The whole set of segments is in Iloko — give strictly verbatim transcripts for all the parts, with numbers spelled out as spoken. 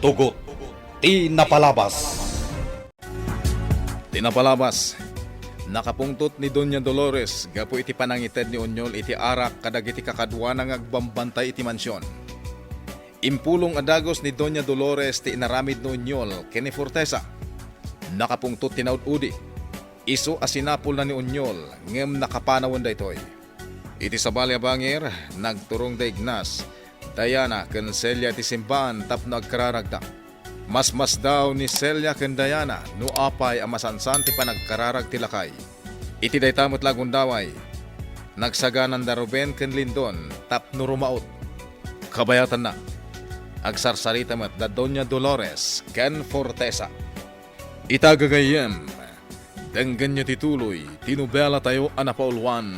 Tugot ti napalabas. Ti napalabas, nakapungtot ni Doña Dolores gapu iti panangited ni Onyol iti arak kadagiti kakaduana nga agbambantay iti mansion. Impulong a dagus ni Doña Dolores ti inaramid ni Onyol ken ni Fortesa. Nakapungtot ti naud-udi. Isu a sinapulna ni Onyol, ngem nakapanawen daytoy. Iti sabali a bangir, nagturong da Ignas, Diana, ken Celia iti simbaan tapno agkararagda. Masmasdaw ni Celia ken Diana no apay a masansan ti panagkararag ti lakay. Iti dayta met la a gundaway, nagsaganan da Ruben ken Lindon tapno rumaut. Kabayatanna, agsarsarita met da Doña Dolores ken Fortesa. Ita gagayyem, denggenyo ti tuloy ti nobelatayo a napauluan,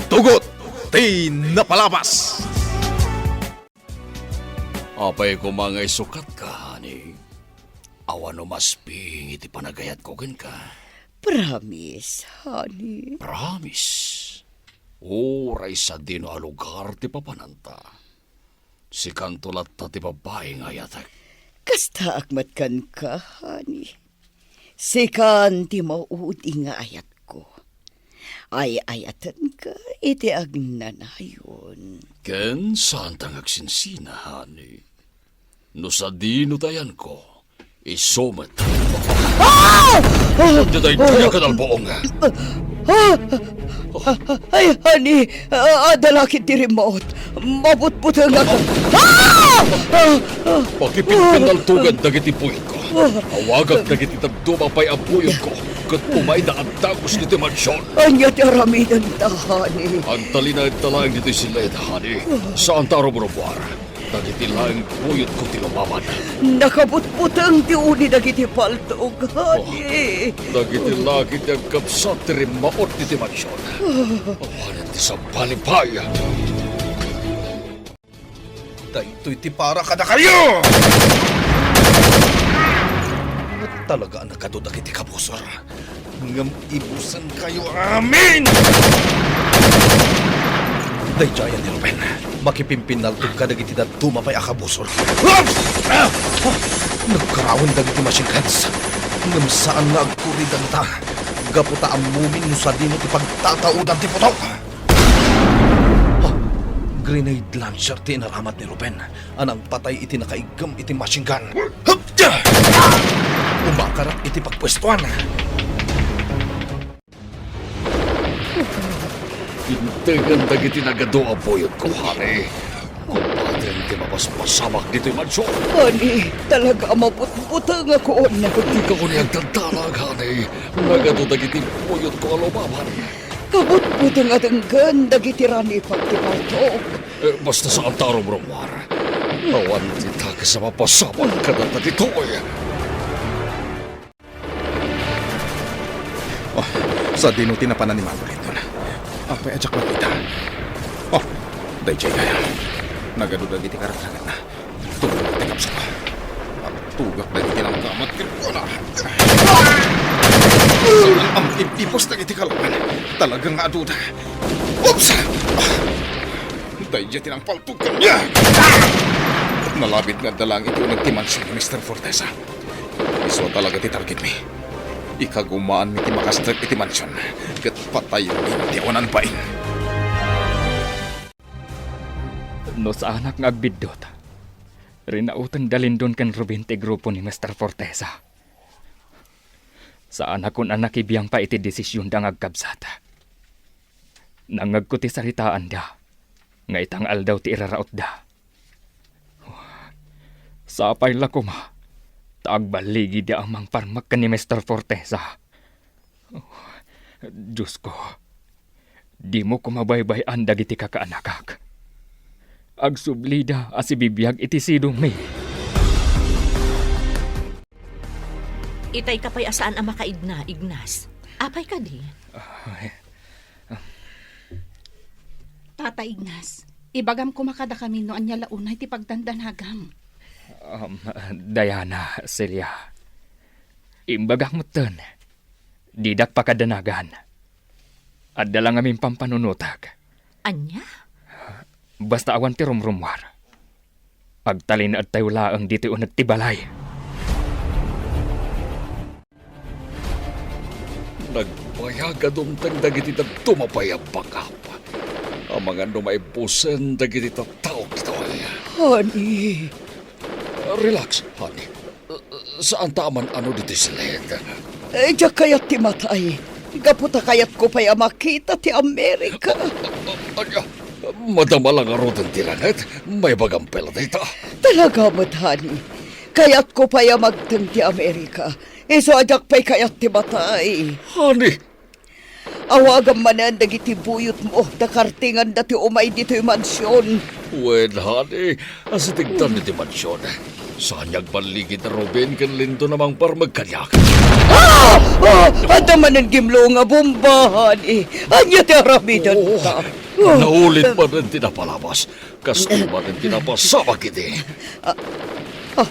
Tugot ti Napalabas! Apay koma nga isukatka, honey? Awan no masping iti panagayatko kenka. Promise, honey. Promise? Uray sadino a lugar ti papananta, sikanto latta ti babai nga ayatek. Kastaak met kenka, honey. Sikan ti maudi nga ayatko. Ay-ayatenka iti agnanayon. Ken saanta nga agsinsina, honey. No sadino ti ayanko, isu met. Ah! Daytoy a kadalbuong. Ah! Ay, honey, ah, adda la ketdi remote. Mabutbutengak. Ah! Ah! Ah! Pakipinpinaltugan dagiti buyotko. Awagak dagiti dadduma pay a buyotko ket umayda a dagus ditoy mansion. Ania ti aramidenta, honey? Agtalinaedta laeng ditoy siled, honey. Saanta a rumrumuar. Dagiti laeng buyotko ti lumaban. Nakabutbuteng ti uni dagiti paltog, honey. Dagiti laki ti agkabsat ti rimmaot ditoy mansion. Awanen ti sabali pay. Daytoy ti para kadakayo! Talaga a nagadu dagiti kabusor. Ngem ibusenkayo amin! Daydiay ni Ruben, makipinpinaltog kadagiti dadduma pay a kabusor. Ups! Ah! Nagkarawen dagiti machine guns. Ngem saan nga agkuri dagita. Gapu ta ammomin no sadino ti pagtataodan ti putok. Ah! Grenade launcher ti inaramid ni Ruben a nangpatay iti nakaiggem iti machine gun. Umakarak iti pagpuestuan. Integgen dagiti nagadu a buyotko, honey. Kumpaten ti mapaspasamak ditoy mansion. Honey, talaga a mabutbutengakon. Dika uni agdadalag, honey. Nagadu dagiti buyotko a lumaban. Kabutbuteng a denggen dagiti ranipag ti paltog. Eh, basta saanta a rumrumuar. Awan ti dakes a mapasamak kadata ditoy. Oh, sadino ti napan-animal daytoy? Apay a diak makita? Oh, daydiay gayam. Nagadu dagiti karagkagatna. Tumulong ti kabsat. Agtugak dagiti nanggamat kenkuana. Am-, ipipos dagiti kalawan. Talaga nga aduda. Oops! Daydiay ti nangpaltog kaniak. Nalabit nga adda laeng iti uneg ti mansion ni Mister Fortesa. Isu a talaga ti targetmi. Ikagumaanmi ti makastrek iti mansion ket patayenmi ti awanan bain. No saanak nga agbiddut, rinauten da Lindon ken Ruben ti grupo ni Mister Fortesa. Saanakon a nakibiang pay iti desisionda nga agkabsat. Nangngegko ti saritaanda nga ita nga aldaw ti irarautda. Sapay la koma ta agballigida a mangparmek ken ni Mister Fortesa. Diosko, dimo koma baybay-an dagiti kakaanakak. Agsublida a sibibiag iti sidongmi. Itay ka pay a saan a makaidna, Ignas. Apay kadi? Ay. Tata Ignas, ibagam koma kadakami no ania la unay ti pagdandanagam. Um, Diana, Celia, imbagak metten, didak pakadanagan. Adda la ngamin pampanunotek. Ania? Basta awan ti rumrumuar. Agtalinaedtayo laeng ditoy uneg ti balay. Nagbayag a dumteng dagiti dadduma pay a bangap. Amangan no maibbusen dagiti tattao ditoy. Honey. Relax, honey. Saanta a man-ano ditoy siled. Eh, diak kayat ti matay. Gapu ta kayatko pay a makita ti Amerika. A-, a-, ania? Madama la ngaruden ti ranget? Maibagam pay la dayta. Talaga met, honey. Kayatko pay a magteng ti Amerika. Isu a diak pay kayat ti matay. Honey! Awagam manen dagiti buyotmo ta kartinganda ti umay ditoy mansion. Wen, honey, asitigdan ditoy mansion. Saan nga agballigi da Ruben ken Lindon a mangparmek kaniak. Ah! Ah! Adda manen gimlong a bomba, honey. Ania ti aramidenta? Oh, naulit manen ti napalabas. Kastoy manen ti napasamak idi. Ah, ah,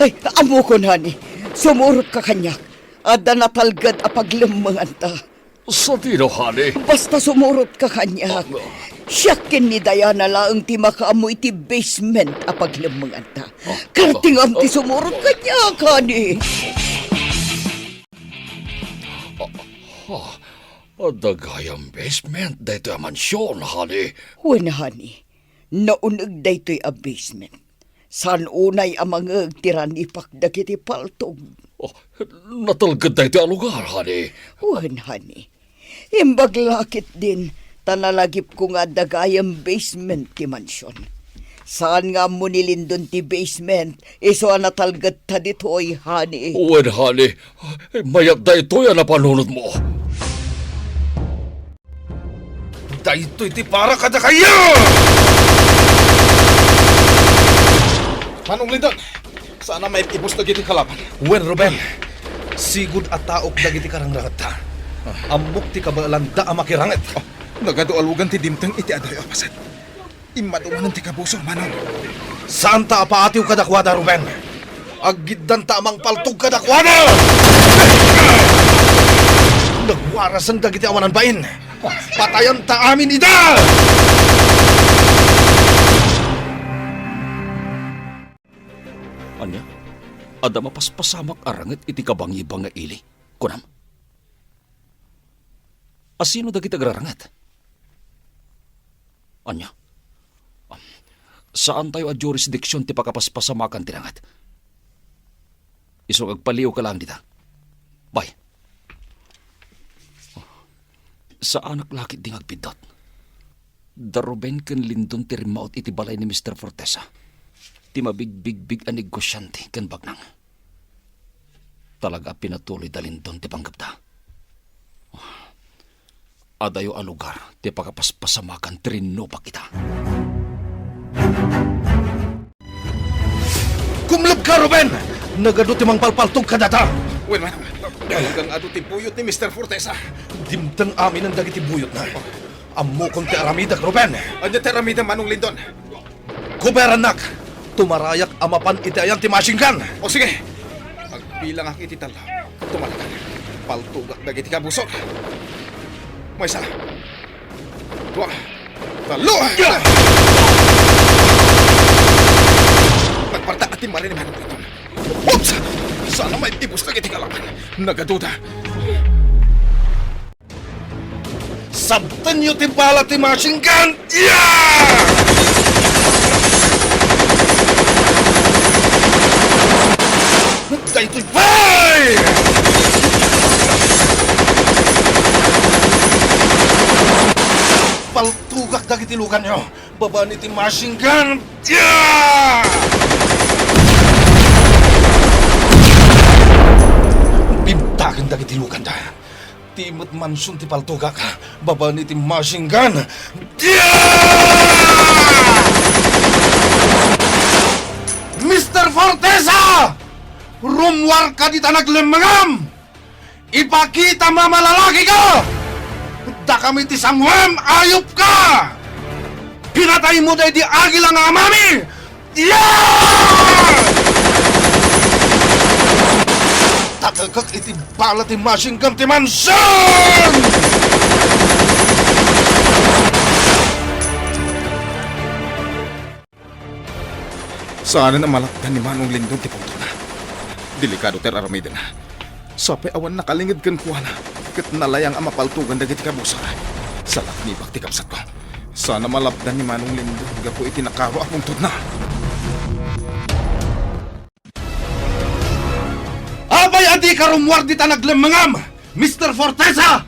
ay, ammokon, honey. Sumurotka kaniak. Adda natalged a paglemmenganta. Sadino, honey? Basta sumurotka kaniak. Ah, ah. Siak ken ni Diana laeng ti makaammo iti basement a paglemmenganta. Ah, kartingam ti sumurot kaniak, honey. Ah, ah, adda gayam basement daytoy a mansion, honey. Wen, honey. Nauneg daytoy a basement. Saan unay a mangngeg ti ranipak dagiti paltog. Oh, natalged daytoy a lugar, honey. Wen, honey. Imbag la ketdin, ta nalagipko nga adda gayam basement ti mansion. Saan nga ammo ni Lindon ti basement, isu a natalgedta ditoy, honey. Wen, honey. Mayat daytoy a napanunotmo. Daytoy ti para kadakayo! Manong Lindon, saan a maib-ibus dagiti kalaban. Wen, Ruben, sigud a taok dagiti karangrangetta. Ammok ti kabaelanda a makiranget. Ah, nagadu a lugan ti dimteng iti adayo a paset. Immadu manen ti kabusor, Manong. Saanta a paatiw kadakuada, Ruben. Aggiddanta a mangpaltog kadakuada! Nagwarasen dagiti awanan bain. Patayanta amin ida! Ania? Adda mapaspasamak a ranget iti kabangiba nga ili, kunam? A sino dagiti agraranget? Ania? Am, saantayo a jurisdiction ti pakapaspasamakan ti ranget. Isu nga agpaliiwka laeng dita. Bay. Saanak la ketdi nga agbiddut. Da Ruben ken Lindon ti rimmaut iti balay ni Mister Fortesa. Ti mabigbigbig a negosiante ken bagnang. Talaga a pinatuloy da Lindon ti panggepda. Adayo a lugar ti pakapaspasamakan ti rinnupak ita. Kumlebka, Ruben! Nagadu ti mangpalpaltog kadata! Wen, wen, wen. Talaga nga adu ti buyot ni Mister Fortesa. Dimteng aminen dagiti buyotna. Ammokon ti aramidek, Ruben. Ania ti aramidem, Manong Lindon? Kuberannak! Tumarayak a mapan iti ayan ti machine gun! O sige! Agbilangak iti tallo. Tumarayak. Paltogak dagiti kabusor. Maysa. Dua. Tallo! Nagparta ti mari ni Manong Lindon. Oops! Saan a maib-ibus dagiti kalaban. Nagaduda. Sabtenyo ti bala ti machine gun! Yeah! Daytoy pay! Paltogak dagiti luganyo. Babaen iti machine gun! Yeah! Bintagen dagiti luganda. Ti met mansion ti paltogak, babaen iti machine gun. Dia! Mister Fortesa! Rummuarka dita naglemmengam! Ipakitam a malalakika! Dakami ti sanguem, ayupka! Pinataymo daydi agila nga amami! Yeah! Takekek iti bala ti machine gun ti mansion! Saanen a malapdan ni Manong Lindon ti pungtotna. Delikado ti ar-aramidenna. Sapay awan nakalinged kenkuana, ket nalayang a mapaltogan dagiti kabusor. Salaknibak ti kabsatko. Saan a malapdan ni Manong Lindon gapu iti nakaro a pungtotna. Apay a dika rummuar dita naglemmengam, Mister Fortesa?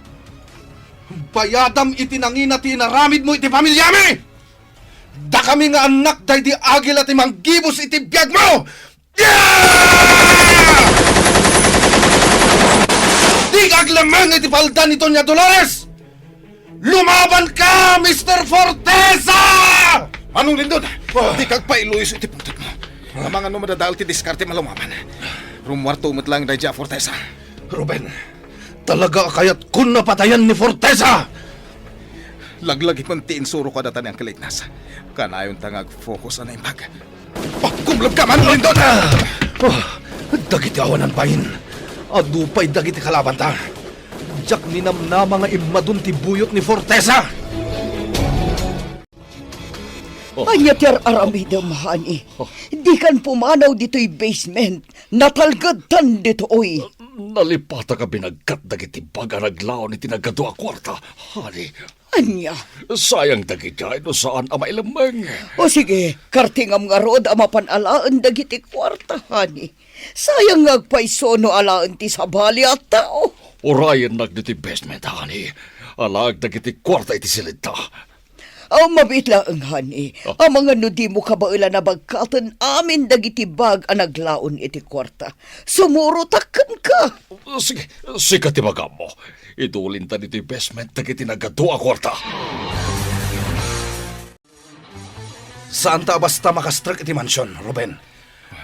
Bayadam iti nangina ti inaramidmo iti pamiliami! Dakami nga annak daydi agila ti manggibus iti biagmo! Ah! Dika aglemmeng iti palda ni Doña Dolores! Lumabanka, Mister Fortesa! Manong Lindon, ah, dika agpailuyos iti pungtotmo. Amangan no madadael ti diskarte malumaban. Rummuarto met laeng daydiay a Fortesa. Ruben, talaga a kayatkon a patayan ni Fortesa! Laglagipen ti insuro kadata ni Uncle Ignas. Kanayonta nga agfocus a naimbag. Pagkumlebka man, Lindon! Ah! Oh, dagiti awanan bain. Adu pay dagiti kalabanta. Diak ninamnama nga immadun ti buyot ni Fortesa. Oh. Ania ti ar-aramidem, honey? Oh. Dikan pumanaw ditoy basement. Natalgedtan ditoy. Nalipatak a binagkat dagiti bag a naglaon iti nagadu a kuarta, honey. Ania? Sayang dagiti ay no saan a mailemmeng. O sige, kartingam ngarud a mapan alaen dagiti kuarta, honey. Sayang nga agpayso no alaen ti sabali a tao. Urayennak ditoy basement, honey. Alaek dagiti kuarta iti silidta. Aw, mabiit laeng, honey. Ah. Amangan no dimo kabaelan a bagkaten amin dagiti bag a naglaon iti kuarta. Sumurotak kenka. Sige, sika ti magammo. Idulinta ditoy basement dagiti nagadu a kuarta. Saanta a basta makastrek iti mansion, Ruben.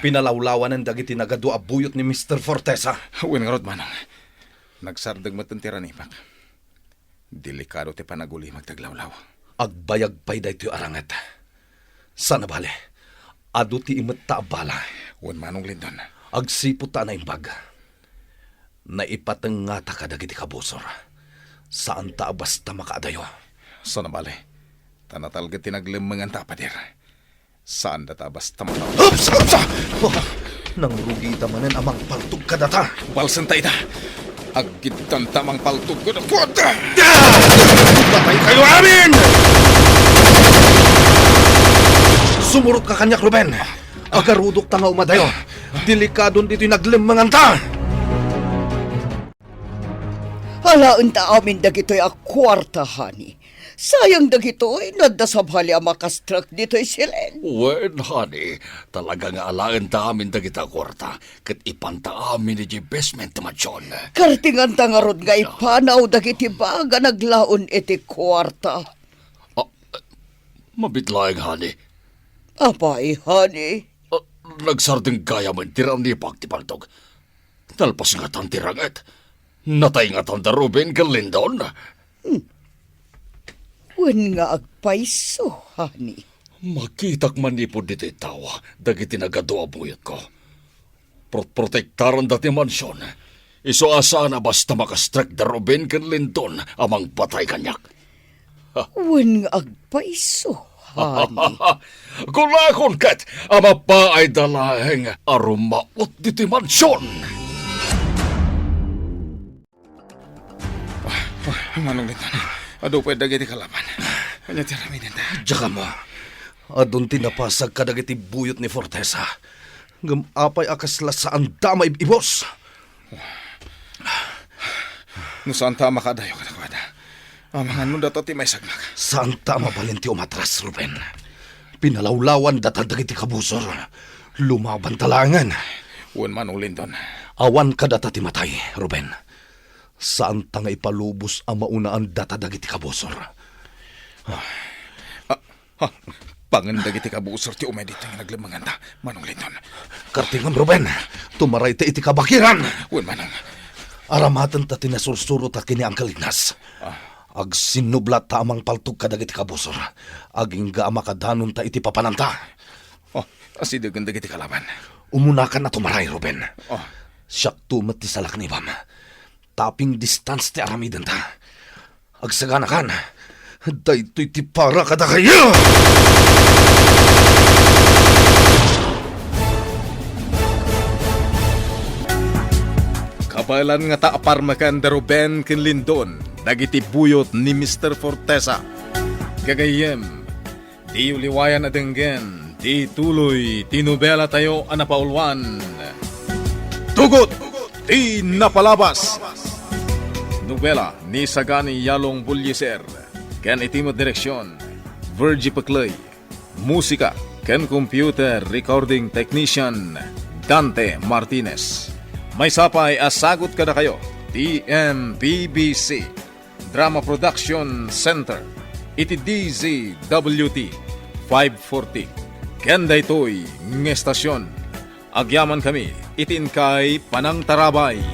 Pinalawlawanen dagiti nagadu a buyot ni Mister Fortesa. Wen ngarud, Manong. Nagsardeng met ti ranibak. Delikado ti panagulimag ti aglawlaw. Agbayag pay daytoy a ranget. Saan a bale, adu ti imetta a bala. Wen, Manong Lindon. Agsipud ta a naimbag. Naipatengngata kadagiti kabusor. Saanta a basta makaadayo. Saan a bale, ta natalged ti naglemmenganta a pader. Saandata a basta mata. Oops! Oops! Ah! Oh, nangrugita manen a mangpaltog kadata. Balsenta ida. Aggiddanta a mangpaltog kadakuada. Patay kayo amin! Sumurotka kaniak, Ruben. Agarudokta nga umadayo. Delikadon ditoy naglemmenganta. Alaenta amin dagitoy a kuarta, honey. Sayang dagitoy, no adda sabali a makastrek ditoy silid. Wen, honey, talaga nga alaenta amin dagita a kuarta, ket ipanta amin idiay basement ti mansion. Kartinganta ngarud nga ipanaw dagiti bag a naglaon iti kuarta. Ah, mabiit laeng, honey. Apay, honey? Ah, nagsardeng gayamen ti ranibak ti paltog. Nalpas ngatan ti ranget. Natay ngatan da Ruben ken Lindon. Hmm. Wen nga agpayso, honey. Makitak manipud ditoy tao dagiti nagadu a buyotko. Protprotektaranda ti mansion. Isu a saan a basta makastrek da Ruben ken Lindon a mangpatay kaniak. Wen nga agpayso, honey. Kunakon ket a mapaayda laeng a rumaot ditoy mansion. Ah, ah, Manong Lindon, adu pay dagiti kalaban. Ania ti aramidenta? Diak ammo. Adun ti napasag kadagiti buyot ni Fortesa. Ngem apay a kasla saanda a maib-ibus? No saanta a makaadayo kadakuada, amangan no data ti maisagmak. Saanta a mabalin ti umatras, Ruben. Pinalawlawan data dagiti kabusor. Lumabanta laengen. Wen, Manong Lindon. Awan kadata ti matay, Ruben. Saanta nga ipalubos a maunaan data dagiti kabusor. Ah, Ha, pangen dagiti kabusor ti umay ditoy nga naglemmenganta, Manong Lindon. Kartingam, Ruben, tumarayta iti kabakiran. Wen, Manong. Aramatenta ti nasursurota ken ni Uncle Ignas. Ah. Agsinnublatta a mangpaltog kadagiti kabusor. Agingga a makadanonta iti papananta. Oh, asidegen dagiti kalaban. Umunakan a tumaray, Ruben. Oh. Siakto met ti salaknibam. Tapping distance ti aramidenta. Agsaganakan. Daytoy ti para kadakayo! Paelan ngata a parmeken da Ruben ken Lindon dagiti buyot ni Mister Fortesa. Gagayyem, diyo liwayan a denggen ti tuloy ti nobelatayo a napauluan, Tugot ti Napalabas. Nobela ni Sagani Yalong Bullieser ken iti met direksion, Virgie Peclay. Musika ken computer recording technician, Dante Martinez. Maysa pay a sagut kadakayo ti M P B C Drama Production Center iti D Z W T five forty. Ken daytoy nga estasion, agyamankami iti inkay panangtarabay.